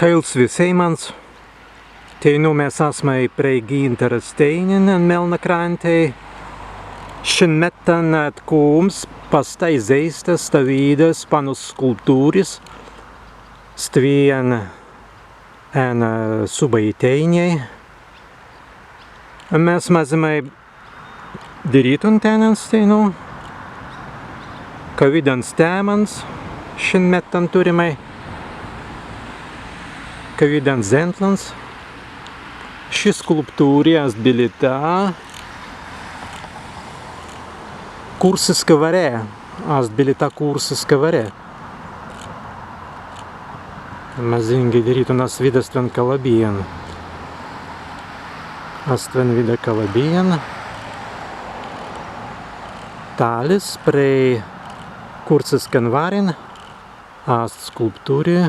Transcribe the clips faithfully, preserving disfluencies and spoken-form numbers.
Kaīls wisēimans, teinū mes asmai prei Gintaras tēinin en Melnakrāntei. Šin mettan etkūmps pastāi zēistas stawīdas pannus skulptūris, stwen en, eh, subbai tēinei. Mes mazzimai dirītun tennans teinū, kawīdans tēmans šin mettan turrimai, kawīdans zentlans. Ši skulptūri ast bilīta Kursiska warē, ast bilīta Kursiska warē. Mazīngi dirītun, as widāi stwen kalabijan. As stwen widāi kalabijan. Tālis prei Kursiskan warin ast skulptūri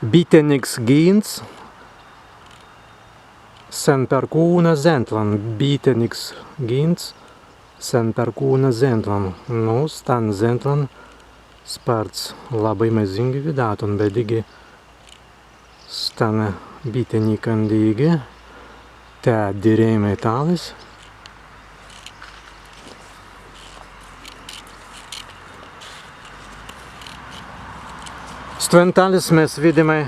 Biteniks Gints sen Perkūna zentlan, Biteniks Gints sen Perkūna zentlan. Nu, stan zentlan spārts labbai mazīngi widātun, be dīgi stan bitenikan dīgi. Tēt dirēimai tālis. Stwen tālis mes widāimai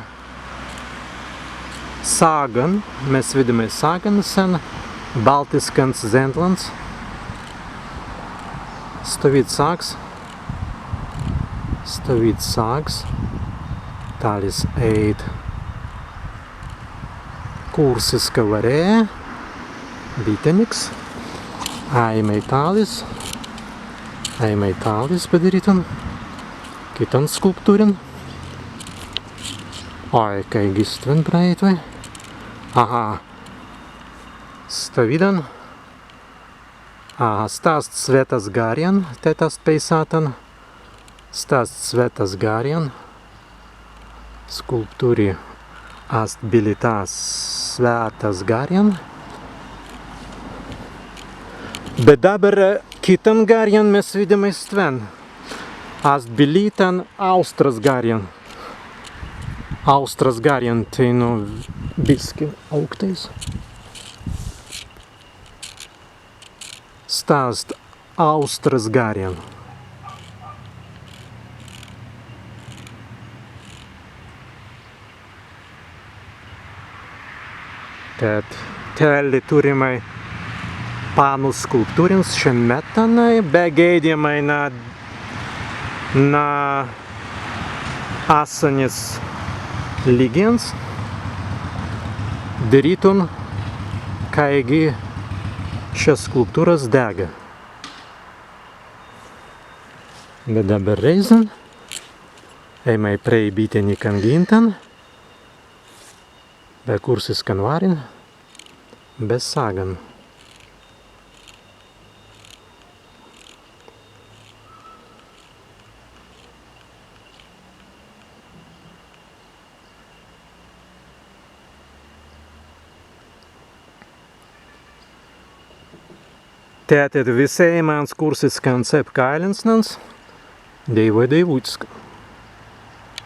saggan, mes widāimai saggan sen baltiskans zentlans. Stawīds saggs, stawīds saggs, tālis ēit Kursiska warē, Biteniks. Ēimai tālis, ēimai tālis padirītun kitan skulptūrin. Oi, kāigi stwen prāitwei. Aha. Stawīdan. Aha, sta ast Swētas garrjan, tēt ast peisātan. Sta ast Swētas garrjan. Skulptūri ast bilīta Swētas garrjan. Be dabber kitan garrjan mes widāimai stwen. Ast bilītan Austras garrjan. Austras garrjan, teinū biskin aūktais. Sta ast Austras garrjan. Tēt, tēli turrimai pannus skulptūrins šin mettan, be gēidimai na, na assanis līgiens dirītun, kāigi šas skulptūras degga. Be dabber rēizan ēimai prei Bitenikan gintan, be Kursiskan warin, be saggan. Tēt wisēimans Kursiskans epkailīnsnans, Dēiwa dēiwūtiska.